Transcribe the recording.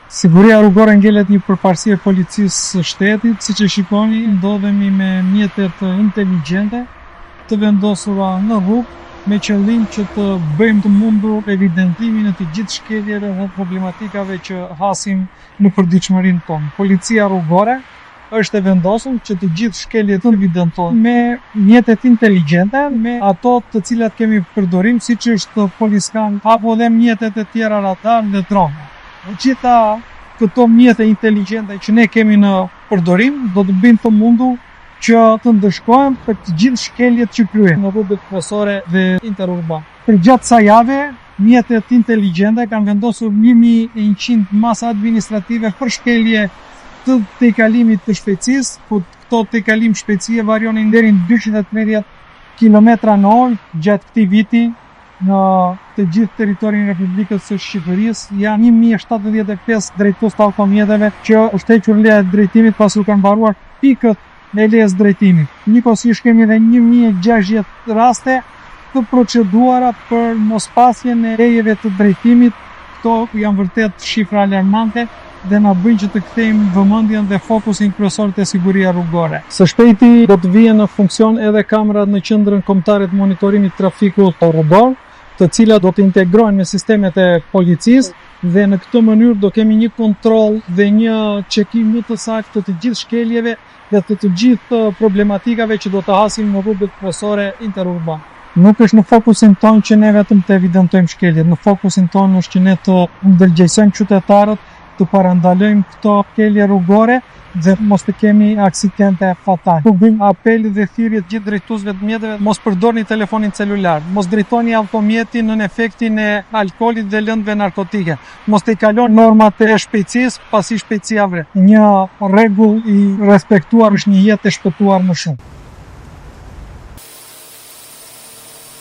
Siguria rrugore ngelet një përparësi e Policisë së Shtetit. Siç e shikoni, ndodhemi me mjetet inteligjente të vendosura në rrugë me qëllim që të bëjmë të mundur evidentimin e të gjithë shkeljeve dhe problematikave që hasim në përditshmërinë tonë. Policia rrugore është e vendosur që të gjithë shkeljet të evidentohen me mjetet inteligjente, me ato të cilat kemi përdorim, siç është Poliscan apo dhe mjetet e tjera radar dhe drone. Të gjitha këto mjete inteligjente që ne kemi në përdorim do të bëjnë të mundur që të ndëshkohen për të gjithë shkeljet që kryhen në rrugët kryesore dhe interurbane. Përgjatë kësaj jave, mjetet inteligjente kanë vendosur 1100 masa administrative për shkelje të tejkalimit të shpejtësisë, ku këto tejkalim shpejtësie varionin deri në 230 kilometra në orë gjatë këtij viti në të gjithë territorin e Republikës së Shqipërisë janë 1075 drejtues të automjeteve që është hequr leja e drejtimit pasi u kanë mbaruar pikët e lejes drejtimit. Njëkohësisht kemi edhe 1060 raste të proceduara për mospasjen e lejeve të drejtimit. Këto janë vërtet shifra alarmante dhe na bëjnë që të kthejmë vëmendjen dhe fokusin kryesor te siguria rrugore. Së shpejti do të vihen në funksion edhe kamerat në Qendrën Kombëtare të Monitorimit të Trafikut Rrugor, të cilat do të integrohen me sistemet e policisë dhe në këtë mënyrë do kemi një kontroll dhe një çekim më të saktë të të gjithë shkeljeve dhe të të gjithë problematikave që do të hasim në rrugët kryesore interurbane. Nuk është në fokusin tonë që ne vetëm të evidentojmë shkeljet, në fokusin tonë është që ne të ndërgjegjësojmë qytetarët, të parandalojmë këto shkelje rrugore dhe mos të kemi aksidente fatale. U bëjmë apel dhe thirrje të gjithë drejtuesve të mjeteve, mos përdorni telefonin celular, mos drejtoni automjetin nën efektin e alkoolit dhe lëndëve narkotike, mos tejkaloni normat e shpejtësisë, pasi shpejtësia vret. Një rregull i respektuar është një jetë e shpëtuar më shumë.